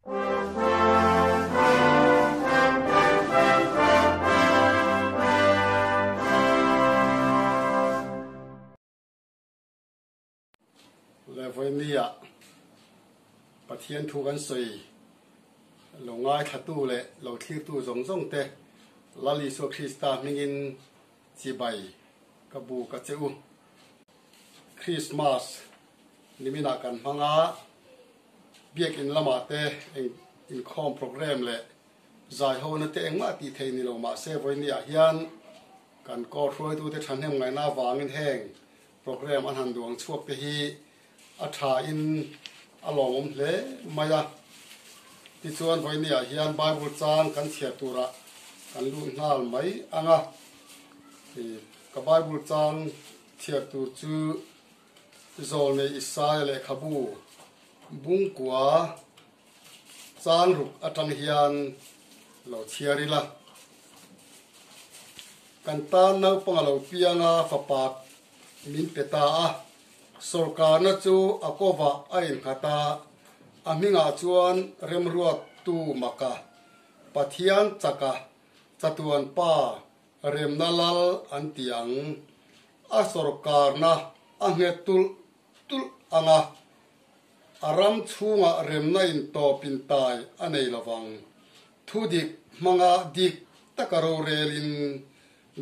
Le vawinia Pathian thu kan sawi lo ngaithlatu leh lo thlirtu zawng zawng te Lal Isua Krista hmingin chibai ka bu ka che u. Krismas niminah kan hmang a, biakin lamah te eng inkhawm program leh zaihona te engmah tih theih ni lo mahse vawinia hian kan court hruaitute thahnem ngaihna avangin heng Program an han duang chhuak te hi a tha in a lawmawm hle mai a. Tichuan vawinia hian Bible chang kan chhiar turah kan lut nghal mai ang a. Ka Bible chang chhiar tur chu Zawlnei Isaia lehkhabu Bungkua chang ruk atang hian lo chhiar ila. Kan tan naupang a lo piang a, fapa min pe ta a. Sawrkarna chu a kovah a innghat a, a hmingah chuan Remruattu Maka, Pathian Chaka, Chatuan Pa, Remna Lal an ti ang. A sawrkarna a nghet tulh tulh ang a, a ram chhungah remna intawp intai a nei lo vang. Thudik hmanga dik taka rorelin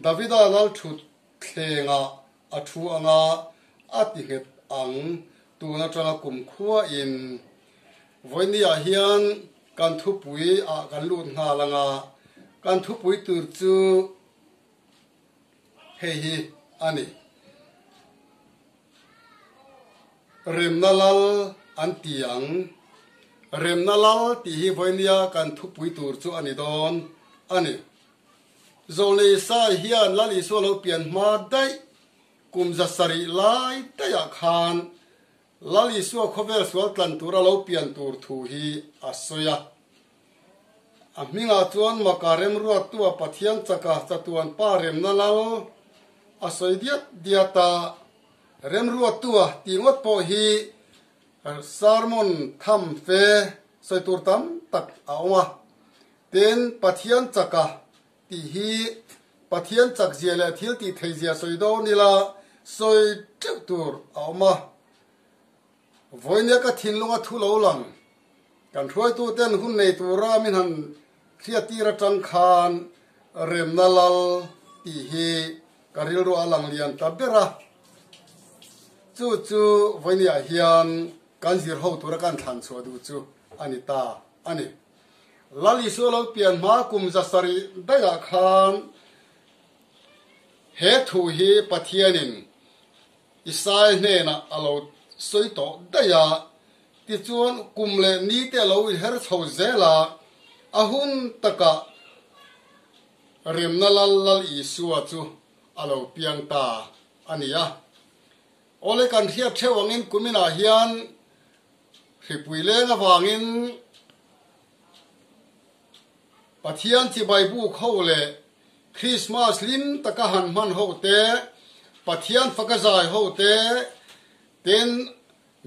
Davida lal thut thlengah a thu anga a ti nghet ang tun atanga kumkhuain vawinia hian kan thupui ah kan lut nghal anga kan thupui tur chu hei hi a ni. Remna lal an ti ang. Remna lal tih hi vawinia kan thupui tur chu a ni dawn a ni. Zawlnei Isai hian Lal Isua lo pian hma daih kum 700 lai daihah khan Lal Isua khawvel sual tlan tura lo pian tur thu hi a sawi a. A hmingah chuan Maka remruattua Pathian chaka chatuan pa remna lal a sawi diat diat a. Remruattua tih ngawt pawh hi sermon tham fe sawi tur tam tak a awm a. Tin, Pathian chaka tih hi Pathian chak zia leh thil tih thei zia sawi dawn ila sawi teuh tur a awm a. Vawinia ka thinlunga thu lo lang kan hruaituten hun nei tura min han hriattir atang khan remna lal tih hi ka rilru a lang lian ta ber a. Chu chu vawinia hian kan zir ho tura kan thlan chhuah duh chu a ni ta a ni. Lal Isua lo pian hma kum 700 daihah khan he thu hi Pathianin Isai hnenah a lo sawi tawh daih a, tichuan kum leh ni te a lo inher chho zel a, a hun takah remna lal Lal Isua chu a lo piang ta a ni a. Awle kan hriat theuh angin kuminah hian hripui leng avangin Pathian chibai buk ho leh Krismas hlim taka han hman ho te, Pathian faka zai ho te, tin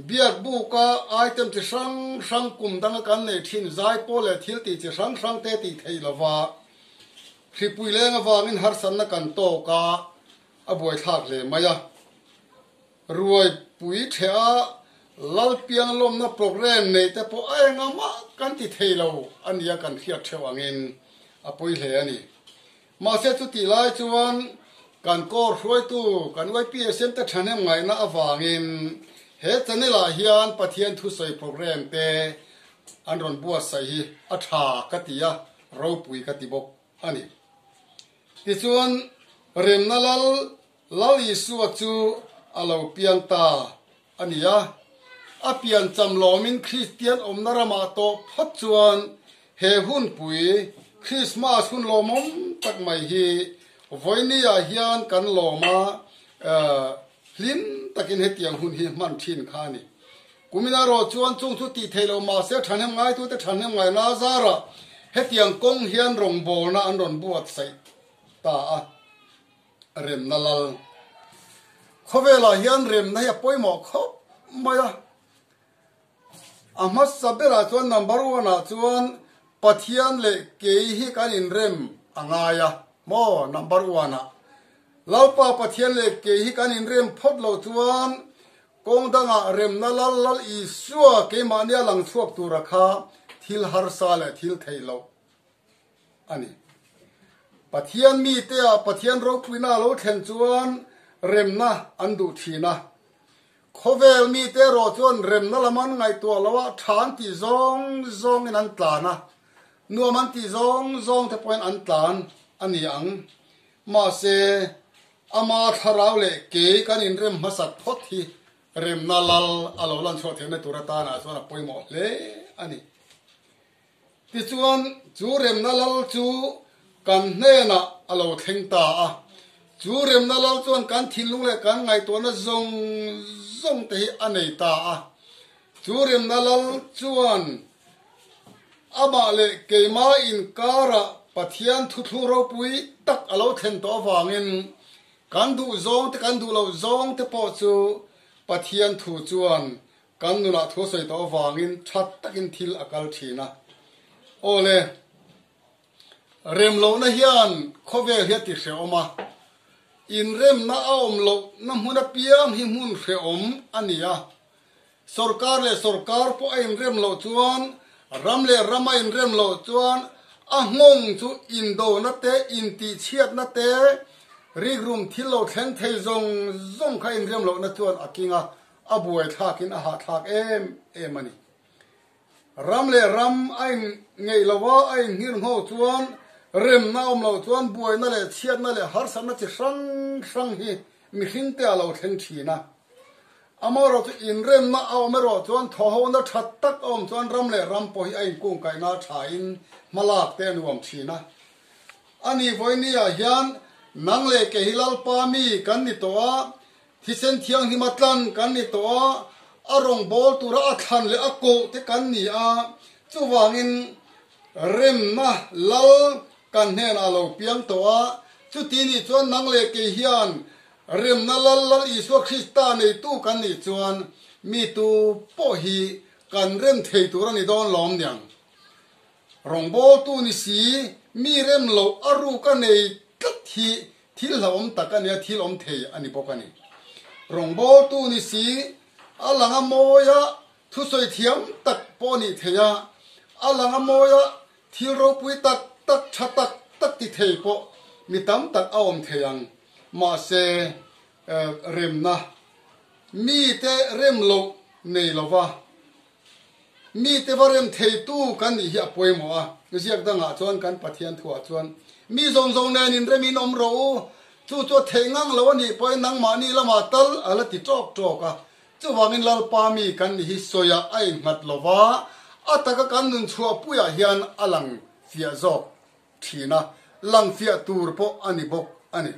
biak buka item chi hrang hrang kum danga kan nei thin zai pawl leh thil tih chi hrang hrang te tih theih lova hripui leng avangin harsatna kan tawk a, a buaithlak hle mai a. Ruai pui theh a Lalpiang lawmna program neih te pawh a enga mah kan ti thei lo a nia kan hriat theuh angin a pawi hle a ni. Mahse chutih lai chuan kan court hruaitu kan YPSM te thahnem ngaihna avangin he channel ah hian Pathian thusawi program te an rawn buatsaih hi a tha ka ti a, ropui ka ti bawk a ni. Tichuan remna lal Lal Isua chu a lo piang ta a ni a. A pian cham lawmin Kristian awmna ramah tawh phawt chuan he hunpui, Krismas hun lawmawm tak mai hi vawinia hian kan lawm a, hlim takin hetiang hun hi hman thin kha a ni. Kumin erawh chuan chung chu tih theih loh mahse thahnem ngaitute thahnem ngaihna zarah hetiang kawng hian rawngbawlna an rawn buatsaih ta a. Remna lal. Khawvelah hian remna hi a pawimawh khawp mai a. A hmasa berah chuan number one ah chuan Pathian leh kei hi kan inrem a ngai a maw number one ah. Lalpa Pathian leh kei hi kan inrem phawt loh chuan kawng dangah remna lal lal Isua keimahnia lang chhuak tura kha thil harsa leh thil theih loh a ni. Pathian mite-ah Pathian ropuina a lo thlen chuan remna an duh thin a. Khawvel mite erawh chuan remna lam an ngaihtuah lo a, tha an tih zawng zawngin an tlan a, nuam an tih zawng zawngte pawhin an tlan a ni ang. Mahse, ama thlarau leh kei kan inrem hmasak phawt hi remna lal a lo lan chhuah theihna tur atanah chuan a pawimawh hle a ni. Tichuan, chu remna lal chu kan hnenah a lo thleng ta a. Chu remna lal chuan kan thinlung leh kan ngaihtuahna zawng zawng te hi a nei ta a. Chu remna lal chuan amah leh keimah inkarah Pathian thuthlung ropui tak a lo thlen tawh avangin kan duh zawng te kan duh loh zawng te pawh chu Pathian thu chuan Kan nunah thu a sawi tawh avangin tha takin thil a kal thin a. Aw le, remlohna hian khawvel hi a ti hrehawm a, inremna a awm lohna hmun apiang hi hmun hrehawm a ni a. Sorkar leh sorkar pawh a inrem loh chuan, ram leh ram a inrem loh chuan a nghawng chu indona te, intihchhiatna te, rikrum thil lo thleng thei zawng zawng kha inrem lohna chuan a king a. A buaithlakin a hahthlak em em a ni. Ram leh ram a in ngeih lo a, a in nghir ngho chuan remna awm loh chuan buaina leh chhiatna leh harsatna chi hrang hrang hi mihring te a lo thleng thin a. Amaherawh chu inremna a awm erawh chuan thawhona tha tak a awm chuan ram leh ram pawh hi a inkungkaihna a thain hmalak te a nuam thin a. A ni vawiini ah hian nang leh kei hi Lalpa mi kan ni tawh a, Thisen thianghlim a tlan kan ni tawh a, a rawngbâwl tura a thlan leh a koh te kan ni a, chuvangin remna lal kan hnenah a lo piang tawh a, chuti nih chuan nang leh kei hian remna lal Lal Isua Krista neitu kan nih chuan mi tu pawh hi kan rem thei tur a ni dawn lawm niang. Rawngbâwltu ni si, mi rem loh a ruk a nei tlat hi Thil hlauhawm tak a nia, thil awm thei a ni bawk a ni. Rawngbawltu ni si, a lang a mawia thusawi thiam tak pawh a nih thei a, a lang a mawia thil ropui tak tak, tha tak tak ti thei pawh mi tam tak a awm thei ang. Mahse, remna mite rem loh nei lova Mite va rem theitu kan nih hi a pawimawh a, ziak dangah chuan kan Pathian thuah chuan mi zawng zawng nen inremin awm rawh u, chu chu a theih ngang lo a nih pawhin nangmahni lamah tal a la ti tawk tawk a, chuvangin Lalpa mi kan nih hi sawiah a innghat lo va, a taka kan nun chhuahpuiah hian a lang fiah zawk thin a, lang fiah tur pawh a ni bawk a ni.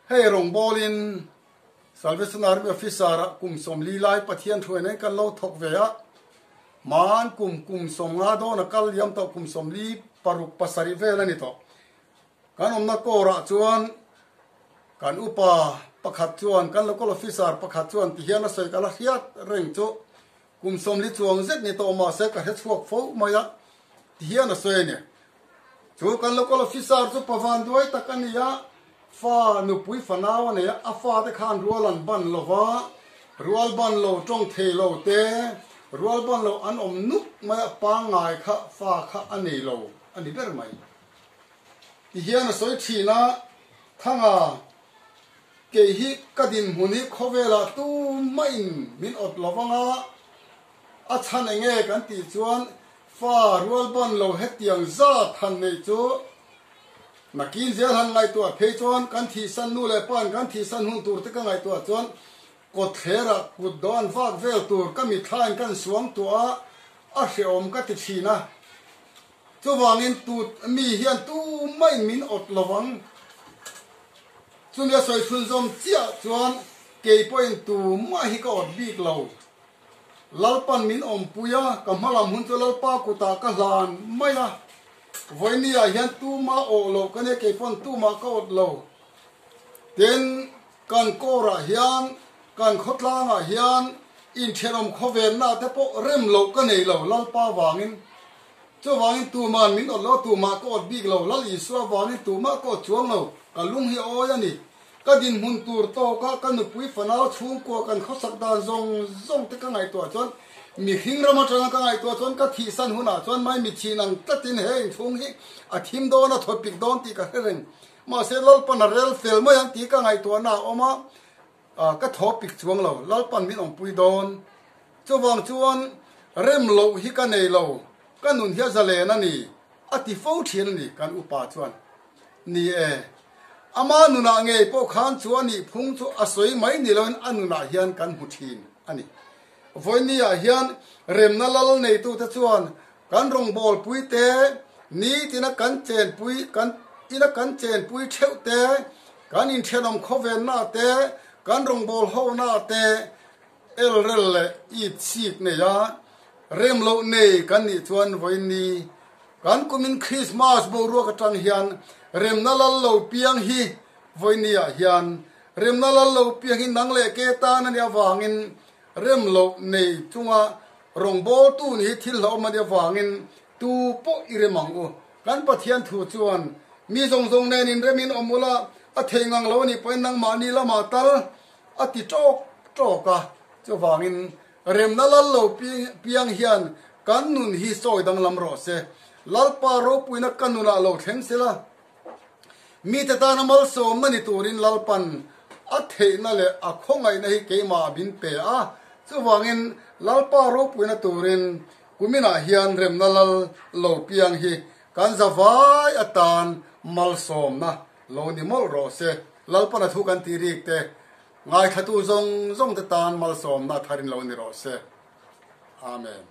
Hei rawngbawlin Salvation Army Officer ah kum 40 lai Pathian hruaina in kan lo thawk ve a, hmaan kum kum 50 dawn a kal liam tawh kum 46 pasarih vel a ni tawh. Kan awmna kawr ah chuan kan upa pakhat chuan kan local officer pakhat chuan ti hian a sawi ka la hriat reng chu kum 40 chuang zet ni tawh mahse ka hre chhuak fo mai a ti hian a sawi a ni. Chu kan local officer chu pavan duai tak a ni a, fa nupui fanau a nei a, a fate khan rual an ban lo va, rual ban lo tawng thei lo te, rual ban lo an awm nuk mai a, pangngai kha fa kha a nei lo a ni ber mai. Ti hian a sawi thin a, Thanga, kei hi ka dinhmun hi khawvelah tumah in min awt lo vang a, a chhan enge kan tih chuan Fa rual ban lo hetiang zat han neih chu nakin zel han ngaihtuah phei chuan kan thihsan nu leh pain kan thihsan hun tur te ka ngaihtuah chuan kawtthlerah kut dawh an vak vel tur ka mithlain kan suang tuah a, a hrehawm ka ti thin a. Chuvangin tu mi hian tumahin min awt lovang. Chumi a sawi chhunzawm chiah chuan kei pawhin tumah hi ka awt bik lo. Lalpan min awmpui a, ka hmalam hun chu Lalpa kutah ka hlan mai a. Vawinia hian tuma awh loh ka nia, kei pawn tumah ka awt lo. Tin, kan kawrah hian, kan khawtlangah hian Inthenawm khawvenna te pawh rem loh ka nei lo Lalpa vangin. Chuvangin tuman min awt lo, tumah ka awt bik lo, Lal Isua vangin tumah ka awt chuang lo, ka lung hi a awi a ni. Ka dinhmun tur tawka ka nupui fanau chhungkua kan khawsak dan zawng zawng te ka ngaihtuah chuan mihring ram atanga ka ngaihtuah chuan ka thihsan hunah chuan mai mitchhin ang tlatin he inchhung hi a thim dawn a thawtpik dawn tih ka hre reng. Mahse Lalpan a rel fel mai ang tih ka ngaihtuahna a awm a, ka thawpik chuang lo, Lalpan min awmpui dawn. Chuvang chuan rem loh hi ka nei lo, ka nun hi a zalen a ni, a ti fo thin a ni kan upa chuan. Ni e, ama nunah ngei pawh khan chu a nih phung chu a sawi mai ni loin a nunah hian kan hmu thin a ni. Vawinia hian remna lal neitute chuan kan rawngbawlpui te, nitina kan chenpui kan ina kan chenpui theuh te, kan inthenawm khawvenna te, kan rawngbawlhona te, Elrel leh it chik nei a, rem loh nei kan nih chuan vawiin kan kumin Krismas boruak atang hian remna lal lo piang hi vawiin ah hian remna lal lo piang hi nang leh ke tan a nih avangin rem loh nei chunga rawngbawltu nih hi thil hlauhawm a nih avangin tu pawh i rem ang u. Kan Pathian thu chuan mi zawng zawng nen inremin awm ula a thei ngang lo a nih pawhin nangmahni lamah tal A ti ṭawk ṭawk a, chuvangin remna lal lo piang hian kan nun hi sawi danglam rawh se. Lalpa ropuina ka nunah lo thleng sela, mite tana malsawmna ni turin Lalpan a theihna leh a khawngaihna hi keimah min pe a, chuvangin Lalpa ropuina turin kuminah hian remna lal lo piang hi kan zavai atan malsawmna Lo ni mawlh rawh se, Lalpana thu kan tih rik te, ngaithlatu zawng zawng te tan malsawmna tharin lo ni rawh se. Amen.